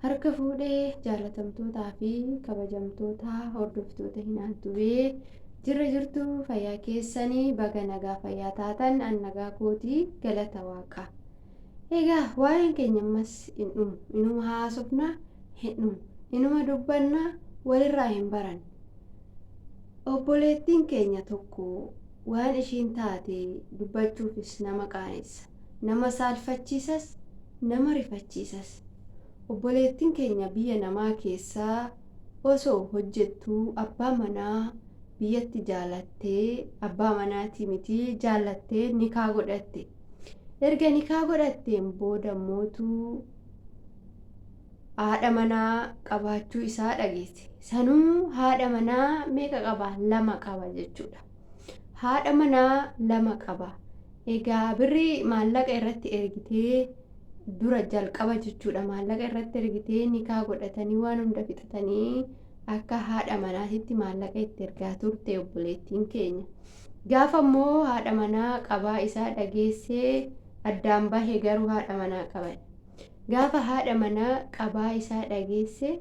Harka fuudhee jaalatamtootaa fi kabajamtoota hordoftoota Hinaan Tube jirra jirtu fayyaa keessanii baga nagaa fayyaa taatan an nagaa kootii galata waaqaa. Egaa waa'een keenya ammas hin dhumu inuma haasofna hin dhumu inuma dubbanna walirraa hin baranne. Obboleettiin keenya tokko waan ishiin taate dubbachuufis nama qaanessa, nama saalfachiisas, nama rifachiisas. Obboleettiin keenya biyya namaa keessa osoo hojjettuu abbaa manaa biyyatti jaalattee abbaa manaatii miti jaallattee nikaa godhatte. Erga nikaa godhatteen booda mootuu haadha manaa qabaachuu isaa dhageesse. Sanuu haadha manaa meeqa qaba? Lama qaba jechuudha. Haadha manaa lama qaba. Egaa birrii maallaqa irratti ergitee dura jalqaba jechuudha. Maallaqa irratti ergitee nikaa godhatanii waan hunda fixatanii akka haadha manaatitti maallaqa itti ergaa turte obboleettiin keenya. Gaafa immoo haadha manaa qabaa isaa dhageessee addaan bahe garuu haadha manaa qaba. Gaafa haadha manaa qabaa isaa dhageesse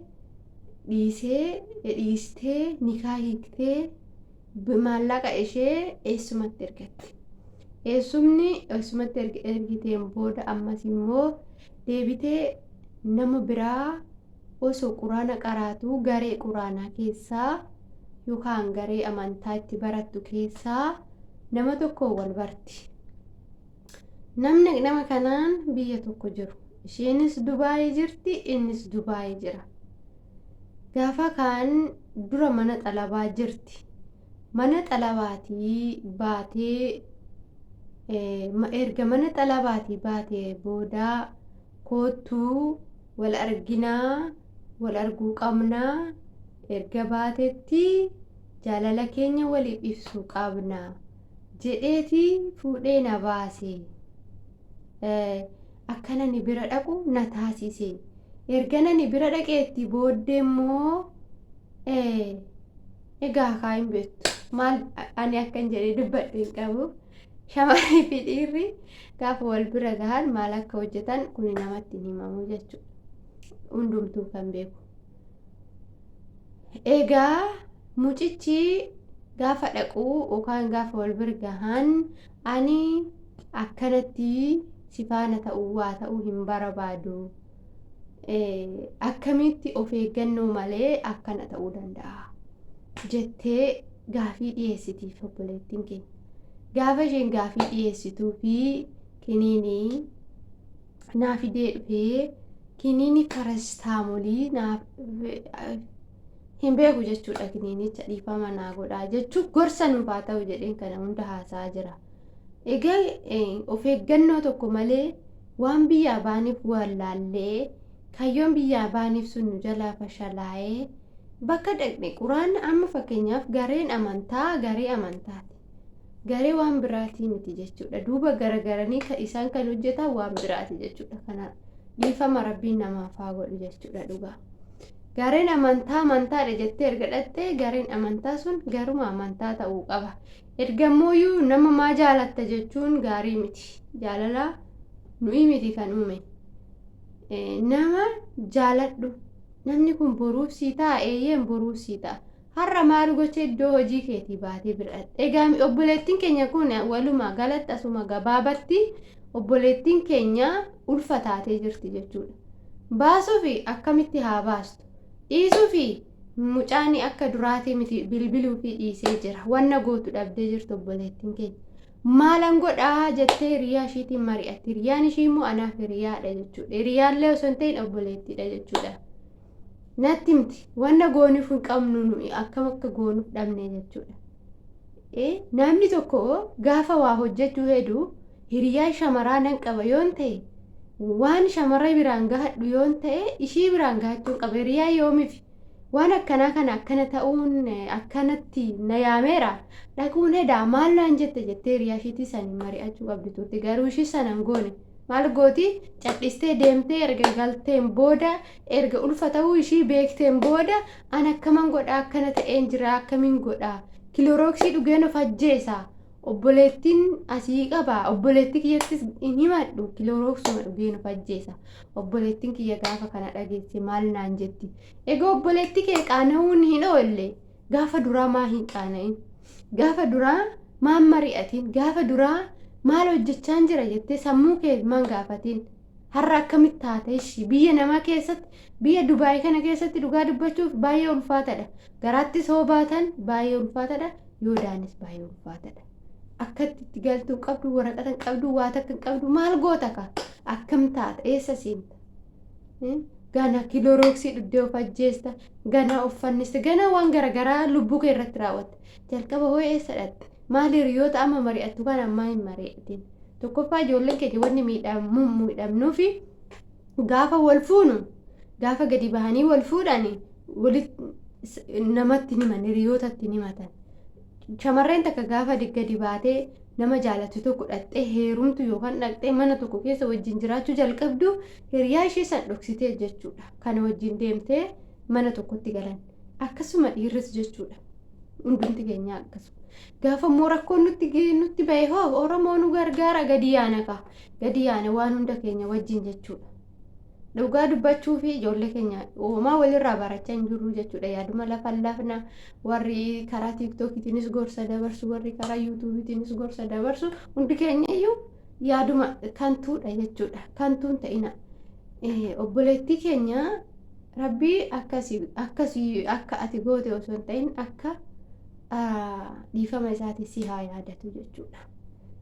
dhiisee dhiistee nikaa hiiktee maallaqa ishee eessumatti ergatte. Eessumni eessumatti ergiteen booda ammas immoo deebitee nama biraa osoo quraana qaraatuu garee quraanaa keessaa yookaan garee amantaa itti barattu keessaa nama tokkoon wal barti. Namni nama kanaan biyya tokko jiru. Isheenis Dubaayii jirti, innis Dubaayii jira. Gaafa kaan dura mana xalabaa jirti. Mana xalabaatii baatee erga mana xalabaatii baatee booda koottuu wal arginaa wal arguu qabnaa erga baatetti jaalala keenya waliif ibsuu qabna jedheeti fuudhee na baase. Akkan ani bira dhaqu na taasise. Ergan ani bira dhaqeetti booddee immoo egaa kaa hin beektu. Maal ani akkan jedhee dubbadhu hin qabu. Shamarrii fi dhiirri gaafa wal bira gahan maal akka hojjetan kuni namatti hin himamu jechuudha. Hundumtuu kan beeku. Egaa mucichi gaafa dhaqu yookaan gaafa wal bira gahan ani akkanatti si faana ta'uu waa ta'uu hin barbaadu. Akkamitti of eeggannoo malee akkana ta'uu danda'a jettee gaafii dhiyeessitiif obboleettiin keenya. Gaafa isheen gaafii dhiyeessituu fi kiniinii naa fidee dhufee kiniini parastaamolii naa hin beeku jechuudha kiniinicha dhiifama naa godhaa jechuun gorsa nuuf haa ta'u jedheen kana hunda haasa'aa jira. Egaa of eeggannoo tokko malee waan biyyaa baaniif wallaallee kaayyoon biyyaa baaniif sun nu jalaa fashalaa'ee bakka dhaqne quraan amma fakkeenyaaf gareen amantaa garee amantaati. Garee waan biraatii miti jechuudha. Duuba garagaranii kan isaan kan hojjetan waan biraati jechuudha. Kana dhiifama rabbiin namaaf haa godhu jechuudha dhugaa. Gareen amantaa amantaadha jettee erga dhattee gareen amantaa sun garuma amantaa ta'uu qaba. Ergammooyyuu nama maa jaalatta jechuun gaarii miti. Jaalala nuyi miti kan uume. Nama jaaladhu. Namni kun boruuf sii ta'a eeyyeen boruuf sii ta'a. Har'a maal gocha iddoo hojii keetii baatee bira dhaqxe. Egaa obboleettiin keenya kun walumaa galatti asuma gabaabatti obboleettiin keenya ulfa taatee jirti jechuudha. Baasuufi akkamitti haa baastu? Dhiisuufi mucaan akka duraatii miti bilbiluufi dhiisee jira. Wanna gootu dhabdee jirti obboleettiin keenya. Maalan godhaa jettee hiriyaa ishiitiin mari'atti. Hiriyaan ishii immoo anaaf hiriyaadha jechuudha. Hiriyaallee osoo hin ta'in obboleettiidha jechuudha. Natti himti. Wanna goonuuf hin qabnu nuyi akkam akka goonuuf dhabne jechuudha. Namni tokko gaafa waa hojjechuu hedu hiriyaa shamaraa nan qaba yoon ta'e waan shamara biraan gahadhu yoon ta'e ishii biraan gahachuun qaba. Hiriyaa yoomiif waan akkanaa kana akkana ta'uun akkanatti na yaameera dhaquun hedaa maal naan jette jettee hiriyaa ishiitii saniin mari'achuu qabdi turte garuu ishii sana hin goone. Maal gooti cadhistee deemtee erga galteen booda erga ulfa ta'uu ishii beekteen booda an akkaman godha akkana ta'een jira akkamiin godha kilorooksii dhugeen of ajjeesa Obboleettiin asii qaba. Obboleettii kiyyattis hin himadhu. Kiloorooksuma dhugeen of ajjeesa. Obboleettiin kiyya gaafa kana dhageesse maal naan jetti? Egaa obboleettii kee qaana'uun hin oolle. Gaafa duraa maa hin qaana'in? Gaafa duraa maan mari'atiin? Gaafa duraa maal hojjechaan jira jettee sammuu kee maan gaafatiin? Har'a akkamitti taata ishii? Biyya namaa keessatti, biyya Dubaay kana keessatti dhugaa dubbachuuf baay'ee ulfaatadha. Garaattis hoo baatan baay'ee ulfaatadha. Yoo daanis baay'ee ulfaatadha. Akkatti itti galtuu hin qabdu, waraqata hin qabdu, waa takka hin qabdu, maal goota ka? Akkam taata? Eessa seenta? Gana kiloorooksii dhuddee of ajjeesta, gana of fannista, gana waan garaagaraa lubbuu kee irratti raawwatta. Jalqaba hoo eessa dhatte? Maal hiriyoota amma mari'attu kana ammaa hin mari'atin? Tokkoffaa ijoolleen keenya wanni miidhamnuufi gaafa wal fuunu, gaafa gadi bahanii wal fuudhani walitti namatti himan, hiriyootatti himatan. Shamarreen takka gaafa gadi baatee nama jaalattu tokko dhaqxee heerumtu yookaan dhaqxee mana tokko keessa wajjin jiraachuu jalqabdu hiriyaa ishee san dhoksitee jechuudha. Kana wajjin deemtee mana tokkotti galan. Akkasuma dhiirris jechuudha. Hundumti keenya akkasuma. Gaafa immoo rakkoon nutti bahe hoo Oromoo nu gargaara gadi yaana kaa. Gadi yaana waan hunda keenya wajjin jechuudha. Dhugaa dubbachuu fi ijoollee keenya uumamaa walirraa barachaa hin jirru jechuudha. Yaaduma lafa lafna warri karaa tiiktookiitiinis gorsa dabarsu, warri karaa yuutuubiitiinis gorsa dabarsu, hundi keenya iyyuu yaaduma kantuudha jechuudha. Kantuun ta'ina. Obboleettii keenya Rabbii akkasii akka ati goote osoo hin ta'in akka dhiifama isaatiin si haa yaadatu jechuudha.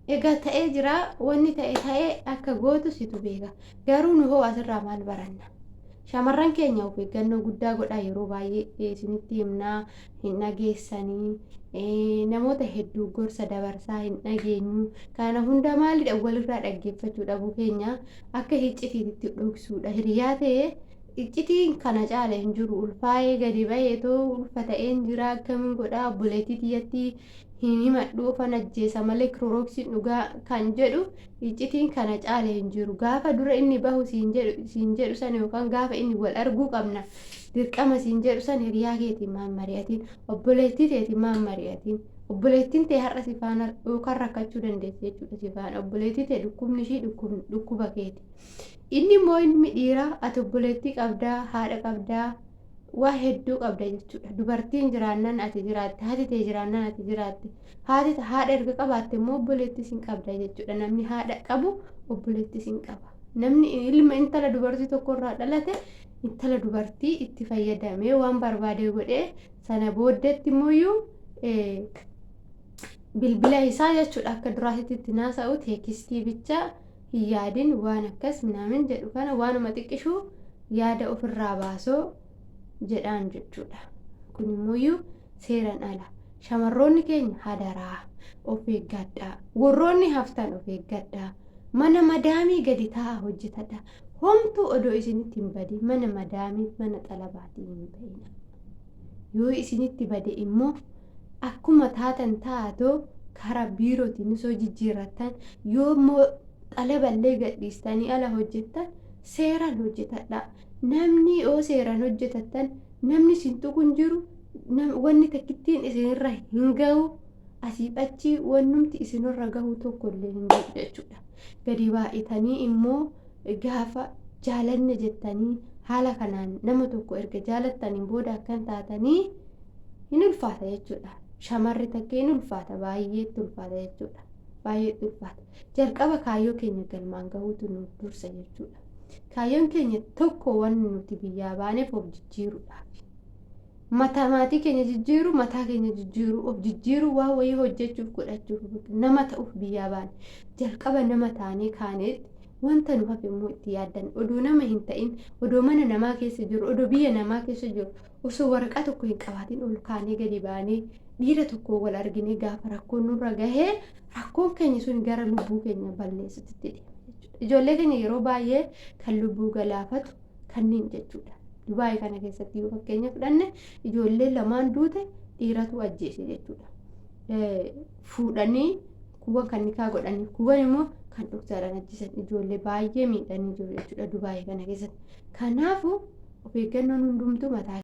Egaa ta'ee jira, wanni ta'e ta'ee akka gootu situ beeka. Garuu nu hoo asirraa maal baranna? Shamarran keenya of eeggannoo guddaa godhaa, yeroo baay'ee isinitti himnaa hin dhageessanii, namoota hedduu gorsa dabarsaa hin dhageenyu. Kana hunda maalidha? Walirraa dhaggeeffachuu dhabuu keenya, akka hiccitiitti dhoksuudha. Hiriyaa ta'e iccitiin kana caala hin jiru. Ulfaa'ee gadi ba'ee too ulfa ta'een jira, akkamiin godhaa, obboleettii tiyyatti hin himadhu, ofan ajjeesa malee kirooroksiin dhugaa kan jedhu iccitiin kana caala hin jiru. Gaafa dura inni bahu siin jedhu sana yookaan gaafa inni wal arguu qabna dirqama siin jedhu sana hiriyaa keetiin maan mari'atiin, obboleettii teetiin maan mari'atiin? Obboleettiin tee har'a si faana yookaan rakkachuu dandeessi jechuudha si faana. Obboleettii tee dhukkubni ishii dhukkuba keeti. Inni immoo ilmi dhiiraa ati obboleettii qabdaa, haadha qabdaa, waa hedduu qabda jechuudha. Dubartiin jiraannan ati jiraatte, haati tee jiraannan ati jiraatte. Haati haadha erga qabaatte immoo obboleettii sin qabda jechuudha. Namni haadha qabu obboleettii sin qaba. Namni ilma intala dubartii tokkorraa dhalate intala dubartii itti fayyadamee waan barbaade godhee sana booddeetti immoo bilbila isaa jechuudha akka duraatitti itti naasa'u teekistii bichaa hin yaadin, waan akkas minaamin jedhu kana waanuma xiqqishuu yaada ofirraa baasoo jedhaan jechuudha. Kun immoo seeran ala. Shamarroonni keenya hadaraa of eeggadhaa. Warroonni haftan of eeggadhaa. Mana madaamii gadi taa'aa hojjetadhaa. Homtuu odoo isinitti hin badin mana madaamii mana xalabaatii hin ba'ina. Yoo isinitti bade immoo akkuma taatan taatoo karaa biirootiin osoo jijjiirrattan, yoo immoo xalaballee gadhiistanii ala hojjettan seeraan hojjetadhaa. Namni yoo seeraan hojjetattan namni isin tuqu hin jiru, wanni takkittiin isinirra hin gahu, asiif achi wannumti isinirra gahu tokko illee hin jiru jechuudha. Gadi baay'atanii immoo gaafa jaalanne jettanii haala kanaan nama tokko erga jaalattaniin booda akkan taatanii hin ulfaata jechuudha. Shamarri takka hin ulfaata, baay'eetti ulfaata jechuudha. Baay'eetti ulfaata. Jalqaba kaayyoo keenya galmaan gahuutu nuuf dursa jechuudha. Kaayyoon keenya tokko wanni nuti biyyaa baaneef of jijjiiruudhaaf. Mataa maatii keenya jijjiiruu, mataa keenya jijjiiruu, of jijjiiruu, waan wayii hojjechuuf, godhachuuf, nama ta'uuf biyyaa baane. Jalqaba nama taanee kaaneetti wanta nu hafe immoo itti yaaddan. Odoo nama hin ta'in, odoo mana namaa keessa jiru, odoo biyya namaa keessa jiru, osoo waraqaa tokko hin qabaatin ol kaanee gadi baanee dhiira tokko wal arginee gaafa rakkoon nurra gahee rakkoon keenya sun gara lubbuu keenya balleessutti deema jechuudha. Ijoollee keenya yeroo baay'ee kan lubbuu galaafatu kanneen jechuudha. Dubaayii kana keessatti yoo fakkeenya fudhanne ijoollee lamaan duute dhiiratu ajjeese jechuudha. Fuudhanii kuuwwan kan nikaa godhanii kuuwwan immoo kan dhoksaadhaan ajjeesan ijoollee baay'ee miidhanii jiru jechuudha Dubaayii kana keessatti. Kanaafuu of eeggannoon hundumtuu mataa